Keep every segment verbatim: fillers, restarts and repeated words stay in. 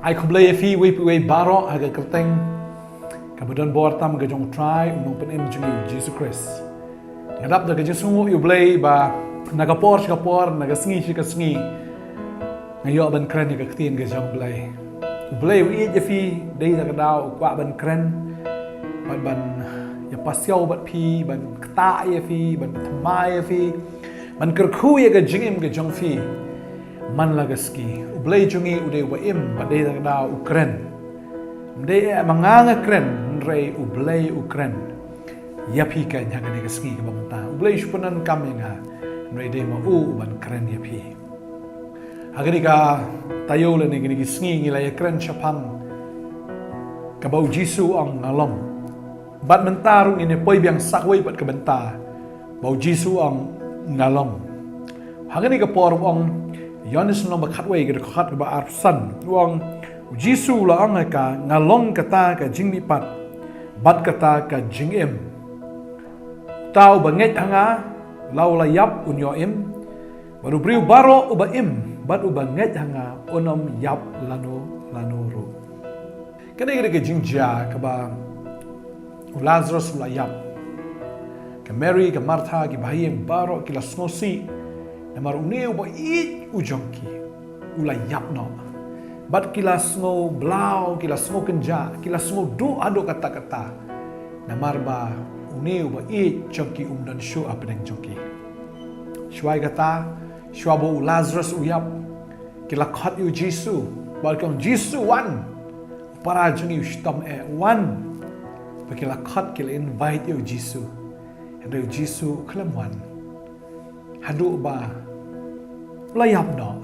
Ai khublei ïa phi uwei pa uwei baroh ha ka kyrteng kaba don bor tam ka jong U Trai U Nongpynim jong ngi U Jisu Khrist. Nga dap da ka jingsngewnguh ïa U Blei ba na ka por sha ka por, na ka sngi sha ka sngi, nga ïoh ban kren ïa ka ktien ka jong U Blei. U Blei u ïeit ïa phi, dei da ka daw u kwah ban kren bad ban ïa pasiaw bad phi, ban ktah ïa phi, ban thymmai ïa phi, ban kyrkhu ïa ka jingim ka jong phi man la ka sngi. U Blei jong ngi u dei uba im bad dei da ka daw u kren. Ym dei eh ma nga nga kren, hynrei U Blei u kren ïa phi keiñ ha kane ka sngi kaba mynta. U Blei u shu pyndonkam ïa nga, hynrei dei ma u u ban kren ïa phi. Ha kane ka taïew lane kane ka sngi ngi la ïa kren shaphang kaba U Jisu u ong nga long. Bad mynta ruh ngin ïa poi biang sa kawei pat ka bynta ba U Jisu u ong nga long. Ha kane ka por u ong, Ïoannis lynnong ba khatwei ka dkhot kaba arphew san, u ong, U Jisu u la ong ha ka, nga long kata ka jingmihpat bad kata ka jingim. Uta uba ngeit ha nga, la u la ïap un ïoh im, bad u briew baroh uba im bad uba ngeit ha nga un ym ïap lano lano ruh. Kane ka dei ka jingjia kaba u Lazarus u la ïap. Ka Mary, ka Martha, ki bahaïing baroh ki la sngewsih namar une uba ïeit u jong ki u la ïap noh. Bad ki la sngew blah, ki la sngew kynjah, ki la sngew duh haduh katta katta namar ba une uba ïeit jong ki um don shuh hapdeng jong ki. Shuwa kata, shuwa ba u Lazarus u ïap, ki la khot ïa U Jisu bad ki ong, Jisu, wan. U para jong ngi u shitom eh, wan. Bad ki la khot, ki la invite ïa U Jisu. Hynrei U Jisu u khlem wan haduh ba u la ïap noh.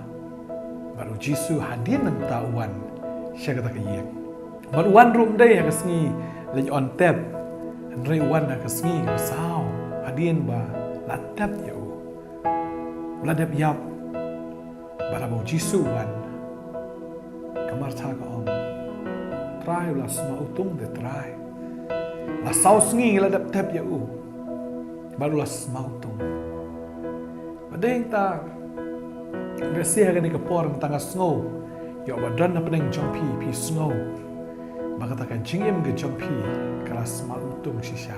Bad U Jisu hadien nangta u wan sha kata ka ïing. Bad u wan ruh ym dei ha ka sngi leit on tep, hynrei u wan ha ka sngi kaba saw hadien ba la tep ïa u. U la dep ïap. Bad haba U Jisu u wan, ka Martha ka ong, Trai, u la sma utung te Trai. La saw sngi ngi la dep tep ïa u bad u la sma utung. Bad dei ta, lehse ha kane ka por mynta nga sngew ïa uba don hapdeng jong phi, phi sngew ba kata ka jingim ka jong phi ka la sma utung shisha.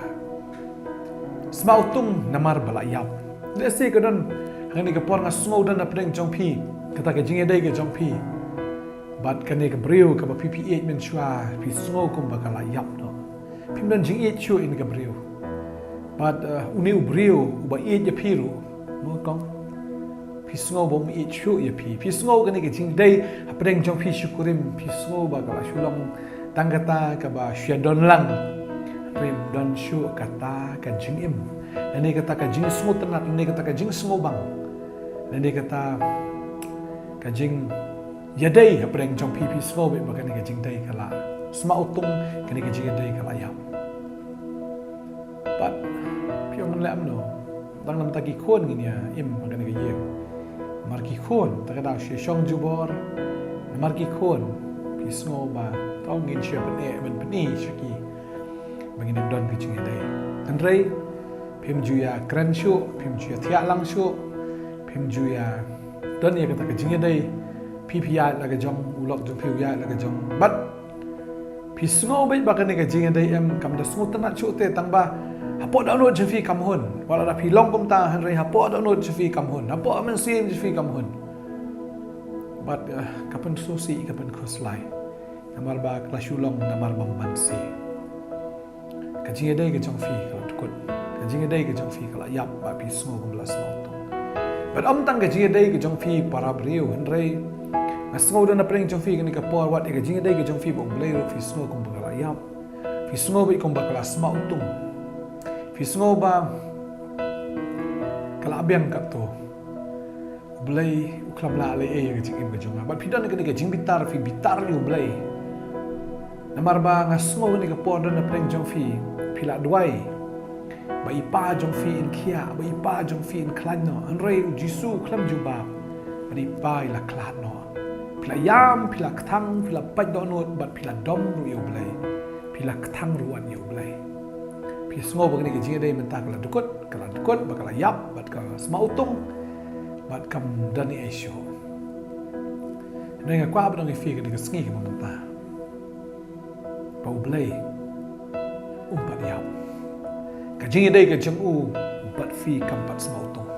Sma utung namar ba la ïap. Lehse ka don ha kane ka por, nga sngew don hapdeng jong phi kata ka jingïadei ka jong phi bad kane ka briew kaba phi, phi ïeit mynshuwa, phi sngew kumba ka la ïap noh. Phim don jingïeit shuh ïa kane ka briew. Bad, uh, une u briew uba ïeit ïa phi ruh, mo kong, phi sngew ba um ïeit shuh ïa phi. Phi sngew kane ka jingïadei hapdeng jong phi sha kurim, phi sngew ba ka la shu long tang kata kaba shu ïadon lang. Hynrei ym don shuh kata ka jingim, lane kata ka jingsngewtynnat, lane kata ka jingsngewbang, lane kata ka jingïadei hapdeng jong phi. Phi sngew beit ba kane ka jingïadei ka la sma utung, kane ka jingïadei ka la ïap. Bad phi ong, leh kumno? Tang namar ki khun ngin ïa im ha kane ka ïing. Namar ki khun, ta ka daw shu shong jubor. Namar ki khun, phi sngew ba tang ngin shu pyneh ban pyni sha ki ba ngin ïa don ka jingïadei. Hynrei phim ju ïa kren shuh, phim ju ïa thiah lang shuh, phim ju ïa don ïa kata ka jingïadei. Phi, phi ïaid la ka jong, u lok jong phi u ïaid la ka jong. Bad phi sngew beit ba kane ka jingïadei em, kam da sngewtynnat shuh te, tang ba hapoh dohnud jong phi kam hun. Wat la da phi long kumta, hynrei hapoh dohnud jong phi kam hun, hapoh mynsiem jong phi kam hun. Bad, eh, ka pynsngewsih, ka pynkhuslai. Namar ba ka la shu long namar ba man si. Ka jingïadei ka jong phi ka la dkut. Ka jingïadei ka jong phi ka la ïap, bad phi sngew kumba la sma utung. Bad ym tang ka jingïadei ka jong phi para briew, hynrei nga sngew don hapdeng jong phi kane ka por, wat ïa ka jingïadei ka jong phi bad U Blei ruh phi sngew kumba ka la ïap. Phi sngew beit kumba ka la sma utung. Phi sngew ba ka la biang katto. U Blei u khlem lah leh ei ïa ka jingim ka jong nga. Bad phi don kane ka jingbitar, phi bitar ïa U Blei. Namar ba nga sngew kane ka por don hapdeng jong phi, phi la duwai ba i pa jong phi in khiah, ba i pa jong phi in khlaiñ noh. Hynrei U Jisu u khlem jubab, bad i pa i la khlad noh. Phi la ïam, phi la kthang, phi la pait dohnud, bad phi la dom ruh ïa U Blei. Phi la kthang ruh wat ïa U Blei. Phi sngew ba kane ka jingïadei mynta ka la dkut, ka la dkut, bad ka la ïap, bad ka la sma utung, bad kam don ei ei shuh. Nga kwah ban ong ïa phi kane ka sngi kaba mynta ba U Blei um pat ïap. Ka jingïadei ka jong u bad phi kam pat sngewthuh.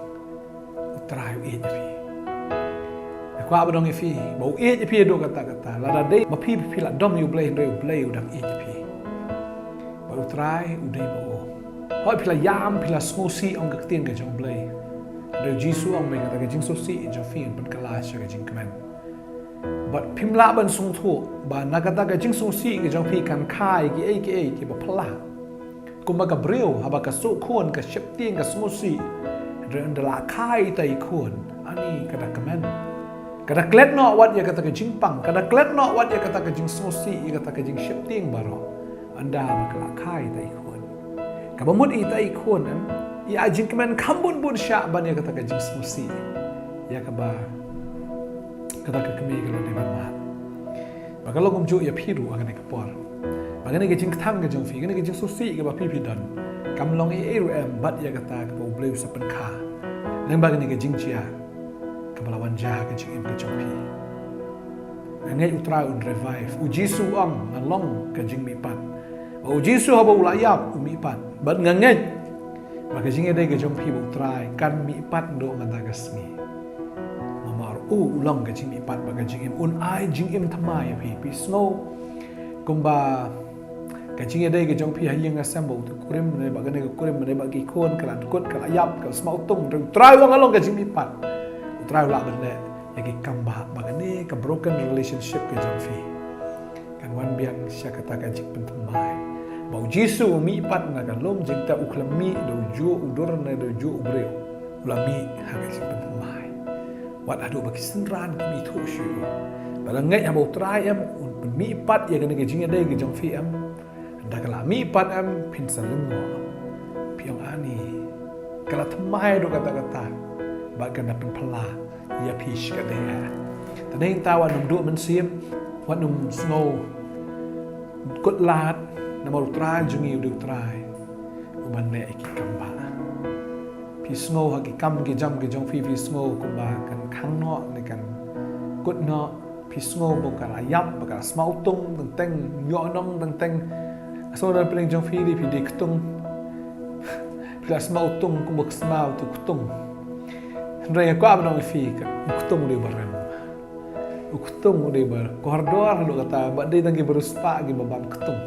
U Trai u ïeit ïa phi. Nga kwah ban ong ïa phi ba u ïeit ïa phi haduh katta katta. Lada dei ba phi, phi la dom ïa U Blei, hynrei U Blei u dang ïeit ïa phi. Ba U Trai u dei ba u. Hooid phi la ïam, phi la sngewsih, ong ka ktien ka jong U Blei. Hynrei U Jisu u ong ba kata ka jingsngewsih jong phi yn pynkylla sha ka jingkmen. Bad phim lah ban sngewthuh ba na kata ka jingsngewsih ka jong phi kan kha ïa kiei kiei kiba phylla. Kumba ka briew haba ka suk khun, ka sheptieng, ka sngewsih, hynrei ynda la kha ïa ita i khun, ani ka da kmen. Ka da klet noh wat ïa kata ka jingpang, ka da klet noh wat ïa kata ka jingsngewsih, ïa kata ka jingsheptieng baroh. Ynda ba ka la kha ïa ita i khun. Kaba mut ita i khun, em, i ai jingkmen kham bun bun shah ban ïa kata ka jingsngewsih. Ïa kaba kata ka kmie ka la dei ban mad. Ba ka long kumjuh ïa phi ruh ha kane ka por. Ba kane ka jingkthang ka jong phi, kane ka jingsngewsih kaba phi phi don, kam long ei ei ruh em bad ïa kata kaba U Blei u sa pynkha lyngba kane ka jingjia kaba la wan jia ha ka jingim ka jong phi. Nga ngeit U Trai un revive. U Jisu u ong, nga long ka jingmihpat. Ba U Jisu haba u la ïap u mihpat. Bad nga ngeit ba ka jingïadei ka jong phi bad U Trai kan mihpat naduh mynta ka sngi. Namar u u long ka jingmihpat bad ka jingim, un ai jingim thymmai ïa phi. Phi sngew kumba ka jingïadei ka jong phi ha ïing ha sem bad uto u kurim, ne bad kane ka kurim, ne bad ki khun, ka la dkut, ka la ïap, ka la sma utung, hynrei U Trai u ong nga long ka jingmihpat. U Trai u lah ban leh ïa ki kam ba, ba kane ka broken relationship ka jong phi kan wan biang sha kata ka jingpynthymmai. Ba U Jisu u mihpat na ka lum jingtep, u khlem mih da u juh u dur ne da u juh u briew. U la mih ha ka jingpynthymmai. Wat haduh ba ki synran kim ithuh shuh. Ba la ngeit haba U Trai em un pynmihpat ïa kane ka jingïadei ka jong phi em. Ynda ka la mihpat em phin sa lyngngoh. Phi ong ani ka la thymmai haduh katta katta. Bad kan da pynphylla ïa phi shikatdei. Te nangta wat nym duh mynsiem, wat nym sngew kut lad, namar U Trai jong ngi u dei U Trai uban leh ïa ki kam ba. Phi sngew ha ki kam ki jam ki jong phi, phi sngew kumba kan khang noh ne kan kut noh, phi sngew ba ka la ïap, ba ka la sma utung, teng teng ïoh nong, teng teng. Ka sngew na pdeng jong phi dei phi dei ktung. Phi la sma utung kumba ka sma uto u ktung. Hynrei nga kwah ban ong ïa phi, ka, u ktung u dei ba rem. U ktung u dei ba kordor haduh katta, ba dei tang ki bariewspah kiba bam ktung.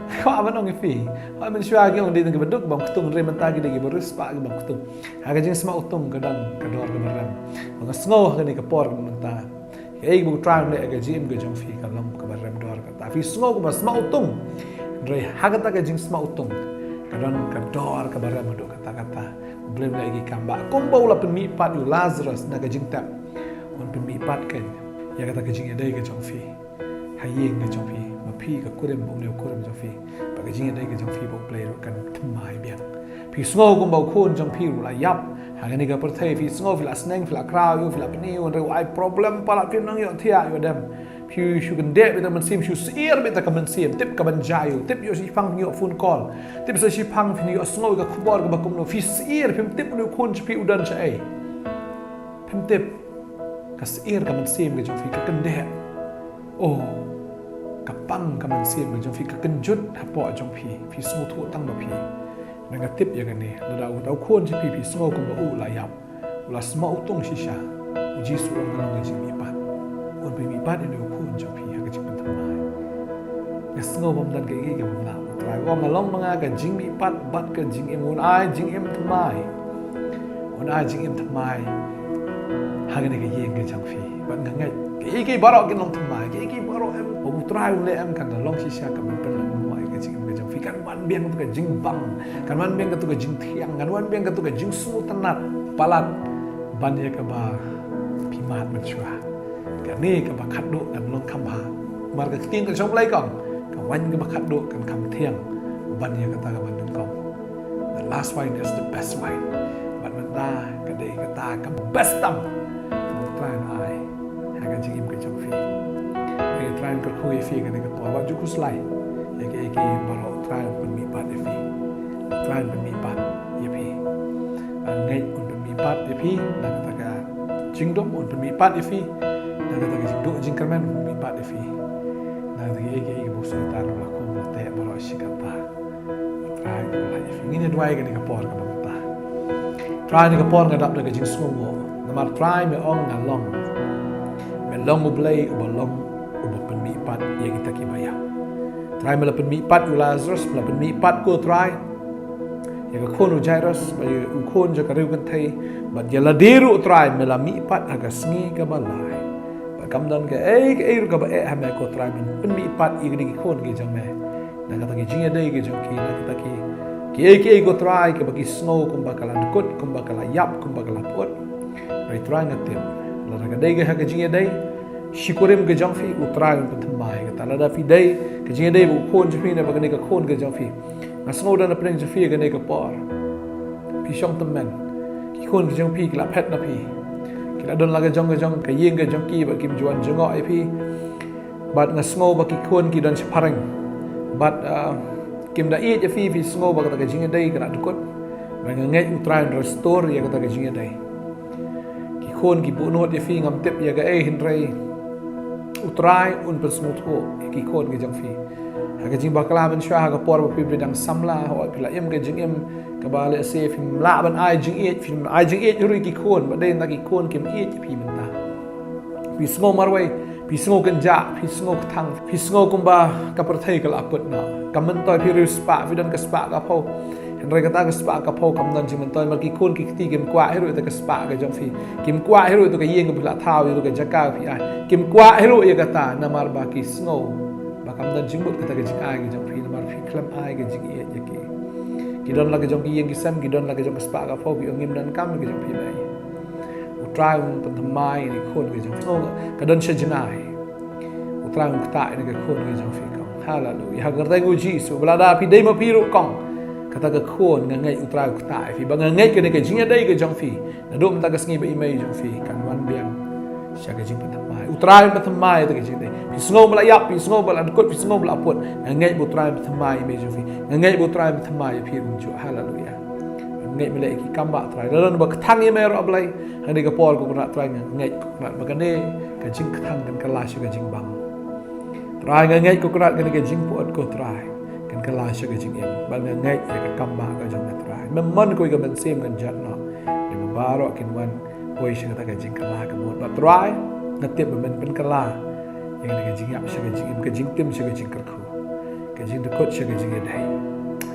Nga kwah ban ong ïa phi, hooid mynshuwa ki ong dei tang kiba duk bam ktung, hynrei mynta ki dei ki bariewspah kiba bam ktung. Ha ka jingsma utung ka don ka dor kaba rem. Ba nga sngew ha kane ka por kaba mynta, kaei kaba U Trai u leh ha ka jingim ka jong phi ka long kaba rem dor katta. Phi sngew kaba sma utung, hynrei ha kata ka jingsma utung ka don ka dor kaba rem haduh katta katta. U Blei u leh ïa ki kam ba, kumba u la pynmihpat ïa u Lazarus na ka jingtep, un pynmihpat kein ïa kata ka jingïadei ka jong phi ha ïing ka jong phi, ma phi ka kurim bad une u kurim jong phi. Ba ka jingïadei ka jong phi bad U Blei ruh kan thymmai biang. Phi sngew kumba u khun jong phi ruh u la ïap ha kane ka pyrthei, phi sngew phi la sneng, phi la khraw ïa u, phi la pyni ïa u, hynrei u ai problem palat, phim nang ïoh thiah ïoh dem. Phi shu kyndit beit ka mynsiem, shu sheptieng beit ka mynsiem, tip ka ban jia ïa u, tip ïoh shiphang ïoh phone call, tip sa shiphang phin ïoh sngew ïa ka khubor kaba kumno, phi sheptieng, phim tip une u khun jong phi u don shaei. Phim tip. Ka sheptieng ka mynsiem ka jong phi, ka kyndit. Oh, ka pang ka mynsiem ka jong phi, ka kynjut hapoh jong phi, phi sngewthuh tang ba phi. Nang ka tip ïa kane, lada u, lada u khun jong phi, phi sngew kumba u la ïap, u la sma utung shisha, U Jisu u ong nga long ka jingmihpat. Un pynmihpat ïa une u khun jong phi ha ka jingpynthymmai. Nga sngew bym don kaei kaei kaba bym lah. U Trai u ong nga long ma nga ka jingmihpat bad ka jingim, un ai jingim thymmai. Un ai jingim thymmai ha kane ka ïing ka jong phi. Bad nga ngeit kaei kaei baroh kin long thymmai, kaei kaei baroh em ba U Trai u leh em kan da long shisha ka ban pynlong ïa ka jingim ka jong phi. Kan wan biang kato ka jingbang, kan wan biang kato ka jingthiang, kan wan biang kato ka jingsngewtynnat palat ban ïa kaba phi mad mynshuwa. Kane kaba khatduh kan long kham bha. Namar ka ktien ka jong U Blei ka ong, ka wine kaba khatduh kan kham thiang ban ïa kata kaba nyngkong. The last wine is the best wine. Bad mynta ka dei kata ka best tam kaba U Trai un ai ha ka jingim ka jong phi. Ba U Trai un kyrkhu ïa phi ha kane ka por, wat ju khuslai ïa kiei kiei baroh, U Trai un pynmihpat ïa phi. U Trai un pynmihpat ïa phi. Nga ngeit un pynmihpat ïa phi na kata ka jingdum, un pynmihpat ïa phi na Kata ka jingduh jingkyrmen u pynmihpat ïa phi na kata kiei kiei kiba u Soitan u la kum la teh baroh shi katta. Trai u la ïa phi. Ngin ïa duwai kane ka por kaba mynta. Trai, kane ka por nga dap da ka jingsngewnguh. Namar Trai me ong nga long, me long U Blei uba long, uba pynmihpat ïa kita kiba ïap. Trai, me la pynmihpat ïa u Lazarus, me la pynmihpat ko Trai ïa ka khun u Jairus, bad ïa u khun jong ka riewkynthei, bad ïa lade ruh Trai me la mihpat ha ka sngi kaba lai. Bad kam don kaei kaei ruh kaba eh ha me ko Trai, men pynmihpat ïa kine ki khun ki jong me na kata ki jingïadei ki jong ki, na kata ki, kiei kiei ko Trai kiba ki sngew kumba ka la dkut, kumba ka la ïap, kumba ka la pyut. Hynrei Trai nga tip, lada ka dei ka ha ka jingïadei shi kurim ka jong phi, U Trai un pynthymmai ïa kata. Lada phi dei ka jingïadei bad u khun jong phi ne bad kane ka khun ka jong phi, nga sngew da na pdeng jong phi kane ka por. Phi shong tymmen. Ki khun ki jong phi ki la phet na phi. Ki la don la ka jong ka jong ka ïing ka jong ki bad kim ju wan jngoh ïa phi. Bad nga sngew ba ki khun ki don shaphrang. Bad, ah, kim da ïeit ïa phi, phi sngew ba kata ka jingïadei ka la dkut. Bad nga ngeit U Trai un restore ïa kata ka jingïadei. Ki khun ki buh nud ïa phi, ngam tip ïa kaei, hynrei U Trai un pynsngewthuh ïa ki khun ki jong phi. Ha ka jingbakla mynshuwa, ha ka por ba phi ba dang samla, hooid phi la im ka jingim kaba lehse phim lah ban ai jingïeit, phim ai jingïeit ruh ïa ki khun, ba dei na ki khun kim ïeit ïa phi mynta. Phi sngew marwei, phi sngew kynjah, phi sngew kthang, phi sngew kumba ka pyrthei ka la kut noh. Kam myntoi phi riewspah, phi don ka spah ka phew. Hynrei kata ka spah ka phew kam don jingmyntoi, namar ki khun ki kti kim kwah hi ruh ïa ka spah ka jong phi. Kim kwah hi ruh ïa ka ïing ba phi la thaw, ïa ka jaka ba phi ai. Kim kwah hi ruh ïa kata, namar ba ki sngew ba kam don jingmut kata ka jingai ka jong phi, namar phi khlem ai ka jingïeit ïa ki. Ki don la ka jong ki ïing ki sem, ki don la ka jong ka spah ka phew, ki ong ngim donkam ka jong phi Blei. U Trai un pynthymmai ïa ki khun ki jong phi. Ka don sha jngai. U Trai un ktah ïa ki khun ki jong phi kong. Haleluya. Ha ka kyrteng U Jisu. Ba lada phi dei ma phi ruh kong, kata ka khun, nga ngeit U Trai u ktah ïa phi. Ba nga ngeit kane ka jingïadei ka jong phi, naduh mynta ka sngi ba i mei jong phi kan wan biang sha ka jingpynthymmai. U Trai un pynthymmai ïa ka jingïadei. Phi sngew ba la ïap, phi sngew ba la dkut, phi sngew ba la pyut, nga ngeit ba U Trai un pynthymmai ïa i mei jong phi. Nga ngeit ba U Trai un pynthymmai ïa phi ruh kumjuh. Haleluya. Nga ngeit me leh ïa ki kam ba Trai. Lada don ba kthang ïa me ruh Blei, ha kane ka por ko Kynrad Trai, nga ngeit ko Kynrad ba kane ka jingkthang kan kylla sha ka jingbang. Trai, nga ngeit ko Kynrad kane ka jingpyut ko Trai kan kylla sha ka jingim. Bad nga ngeit ïa ka kam ba ka jong me Trai. Me mon ko ïa ka mynsiem kan jot noh. Ïa ba baroh kin wan poi sha kata ka jingkylla ka mut. Bad Trai, nga tip ba men pynkylla ïa kane ka jingïap sha ka jingim, ka jingtim sha ka jingkyrkhu, ka jingdkut sha ka jingïadei.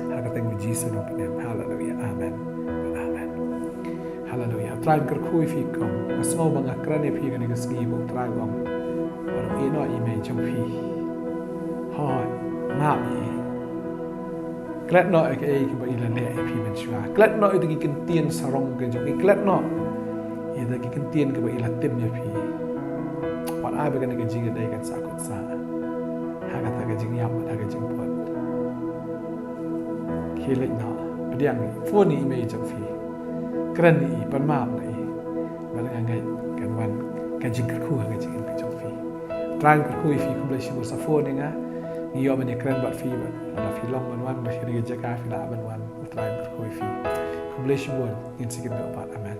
Ha ka kyrteng U Jisu nongpynim. Haleluya. Amen. Amen. Haleluya. Trai un kyrkhu ïa phi kong. Nga sngew ba nga kren ïa phi kane ka sngi ba U Trai u ong, wat ïehnoh ïa i mei jong phi. Hooid, map ïa i. Klet noh ïa kaei kaba i la leh ïa phi mynshuwa. Klet noh ïa ki kyntien sarong ka jong i. Klet noh ïa ki kyntien kaba i la tim ïa phi. Wat ai ba kane ka jingïadei kan sah kut sah ha kata ka jingïap, ha ka jingpyut. Khie leit noh, pdiang ïa i, phone ïa i mei jong phi. Kren ïa i, pan map na i. Bad nga ngeit kan wan ka jingkyrkhu ha ka jingim ka jong phi. Trai un kyrkhu ïa phi, khublei shibun, sa phone ïa nga. Ngi ïoh ban ïakren bad phi, bad lada phi long ban wan, lada phi ha kane ka jaka phi lah ban wan, Trai un kyrkhu ïa phi. Khublei shibun, ngin sa ïakynduh pat. Amen.